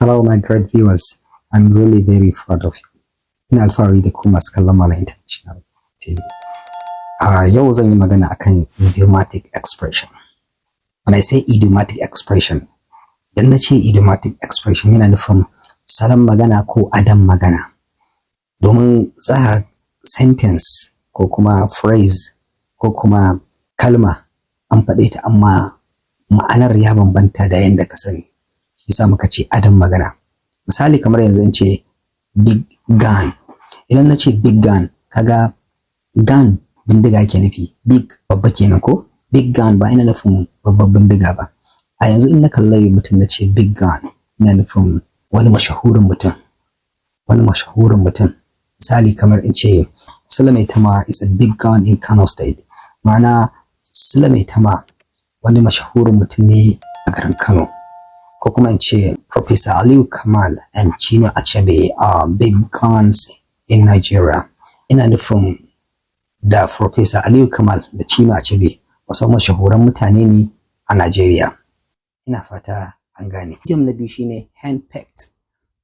Hello, my great viewers. I'm really very proud of you. Ina alfahari da ku masu kallon Malam International TV. A yau zan yi magana akan idiomatic expression. When I say idiomatic expression, idan na ce idiomatic expression, yana nufin salon magana ko adon magana. Domin za sentence ko kuma phrase ko kuma kalma an faɗe ta, amma ma'anar ya bambanta da yadda ka sani. Shi yasa muka ce adon magana. Misali, kamar yanzu in ce "big gun". Idan na ce "big gun", kaga "gun" bindiga ke nufi, "big" babba kenan ko? "Big gun" ba ina nufin babban bindiga ba. A yanzu in na kalli mutum na ce "big gun", ina nufin wani mashahurin mutum. Wani mashahurin mutum. Misali, kamar in ce "Sule Maitama is a big gun in Kano State". Ma'ana, Sule Maitama wani mashahurin mutum ne a garin Kano. Ko kuma in ce "Professor Aliyu Kamal and Chinua Achebe are big guns in Nigeria". Ina nufin da Professor Aliyu Kamal da Chinua Achebe wasu mashahuran mutane ne a Najeriya. Ina fata an gane. Idiom na biyu shine "henpecked".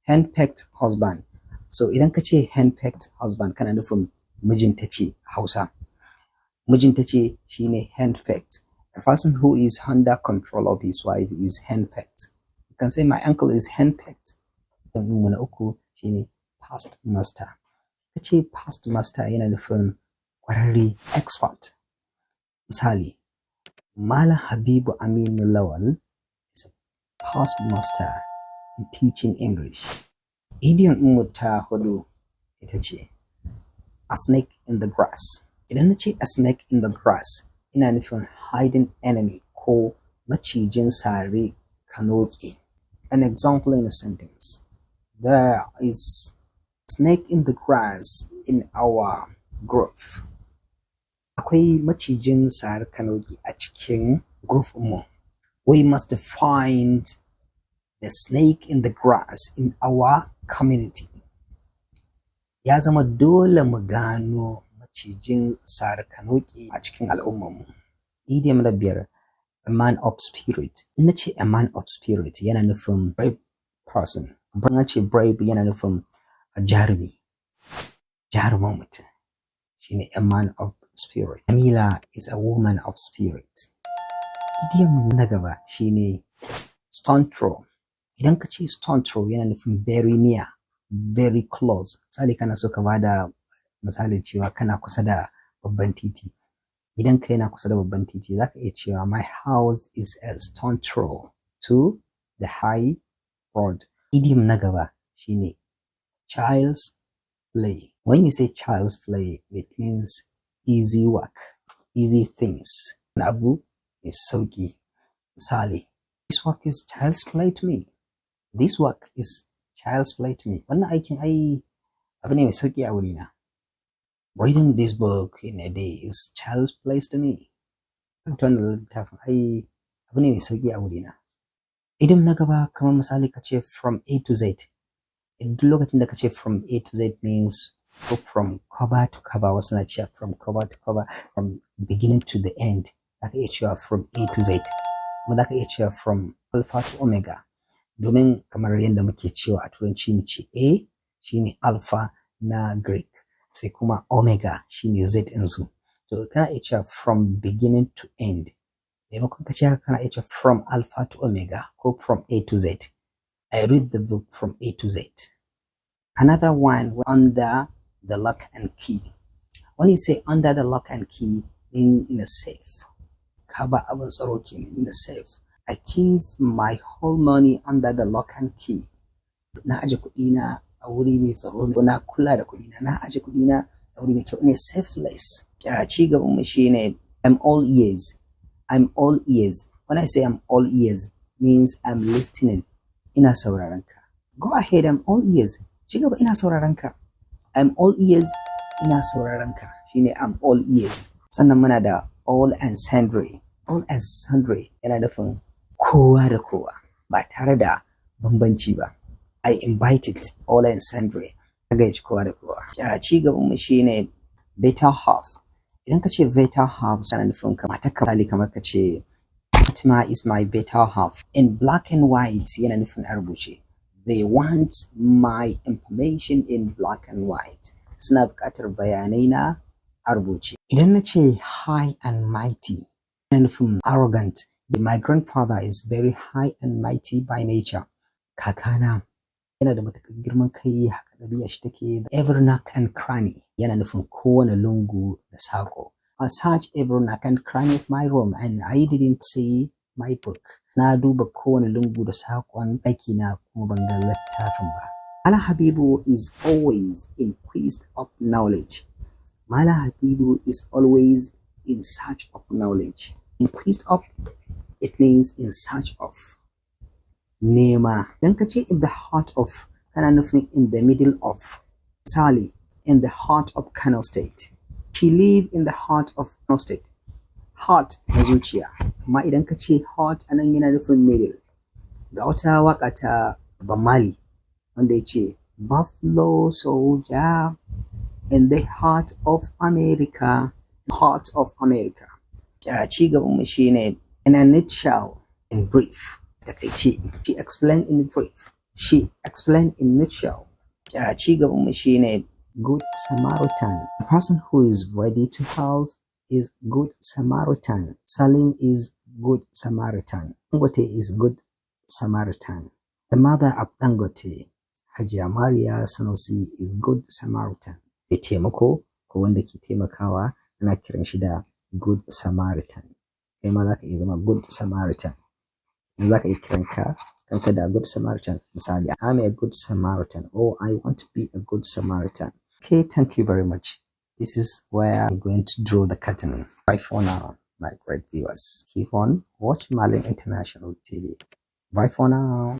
Henpecked husband. So idan ka ce "henpecked husband", kana nufin mijinta ce a Hausa. Mijinta ce shine "henpecked". A person who is under control of his wife is henpecked. You can say, "My uncle is henpecked." Mu na uku shine "past master". Ka ce "past master", yana nufin ƙwararre, expert. Misali, "Malam Habibu Aminu Lawal is a past master in teaching English." Idiom ɗinmu ta hudu ita ce "a snake in the grass". Idan na ce "a snake in the grass", ina nufin hiding enemy ko macijin sare ka noƙe. An example in a sentence: There is snake in the grass in our group. Akwai macijin sari ka noƙe a cikin group mu. We must find the snake in the grass in our community. Ya zama dole mu gano macijin sari ka noƙe a cikin al'ummarmu. Idiom na biyar, "a man of spirit". In na ce "a man of spirit", yana nufin brave person. In na ce "brave", yana nufin jarumi. Jarumin mutum shine a man of spirit. Jamila is a woman of spirit. Idiom na gaba shine "stone throw". Idan ka ce "stone throw", yana nufin very near, very close. Misali, kana so ka bada misalin cewa kana kusa da babban titi. Gidanka yana kusa da babban titi, za ka iya cewa, "My house is a stone throw to the high road." Idiom na gaba shine "child's play". When you say "child's play", it means easy work, easy things. Wani abu mai sauƙi. Misali, "This work is child's play to me." This work is child's play to me. Wannan aikin ai abu ne mai sauƙi a wurina. Reading this book in a day is child's play to me. Karanta wannan littafin ai abu ne mai sauƙi a wurina. Idiom na gaba, kamar misali ka ce "from A to Z". Duk lokacin da ka ce "from A to Z" means ko from cover to cover, wasu na cewa from cover to cover, from beginning to the end. Za ka iya cewa "from A to Z". Kuma za ka iya cewa "from alpha to omega". Domin kamar yadda muke cewa a Turanci, mu ce A shine alpha na Greek, sai kuma omega shine Z ɗinsu. To kana iya cewa "from beginning to end". Maimakon ka ce haka, kana iya cewa "from alpha to omega" ko "from A to Z". I read the book from A to Z. Another one, "under the lock and key". When you say "under the lock and key", mean in a safe. Ka ba abin tsaro kenan, in a safe. I keep my whole money under the lock and key. Na aje kuɗina a wuri mai tsaro, na kula da kuɗina, na aje kuɗina a wuri mai kyau, in a safe place. Ci gaban mu shine "I'm all ears". I'm all ears. When I say "I'm all ears", means I'm listening. Ina sauraron ka. Go ahead, I'm all ears. Ci gaba, ina sauraron ka. I'm all ears, ina sauraron ka. Shine "I'm all ears". Sannan muna da "all and sundry". "All and sundry" yana nufin kowa da kowa ba tare da bambanci ba. I invited all and sundry. Na gayyaci kowa da kowa. Ci gaban mu shine "better half". Idan ka ce "better half", yana nufin matarka. Misali, kamar ka ce, "Fatima is my better half." "In black and white" yana nufin a rubuce. They want my information in black and white. Suna buƙatar bayanai na a rubuce. Idan na ce "high and mighty", ina nufin arrogant. My grandfather is very high and mighty by nature. Kakana yana da matuƙar girman kai, haka ɗabi'ar shi take. "Every nook and cranny" yana nufin kowane lungu da saƙo. I searched every nook and cranny of my room and I didn't see my book. Na duba kowane lungu da saƙon ɗakina kuma ban ga littafin ba. Malam Habibu is always in quest of knowledge. Malam Habibu is always in search of knowledge. "In quest of", it means in search of. Nema. Idan ka ce "in the heart of", kana nufin in the middle of. Misali, in the heart of Kano State. She live in the heart of Kano State. Heart na zuciya. Amma idan ka ce "heart" anan, yana nufin middle. Ga wata waƙa ta Bob Marley wanda ya ce, "Buffalo soldier in the heart of America", heart of America. Ci gabanmu shine "in a nutshell", in brief, takaice. She explained in brief. She explained in nutshell. Ci gabanmu shine Good Samaritan. A person who is ready to help is Good Samaritan. Salim is Good Samaritan. Dangote is Good Samaritan. The mother of Dangote, Hajiya Mariya Sanusi, is Good Samaritan. Mai taimako ko wanda ke taimakawa ana kiran shi da Good Samaritan. Kai ma za ka iya zama Good Samaritan. Za ka iya kiran ka kanka da Good Samaritan. Misali, I'm a Good Samaritan or I want to be a Good Samaritan. Okay, thank you very much. This is where I'm going to draw the curtain. Bye for now, my great viewers. Keep on watching Malin International TV. Bye for now.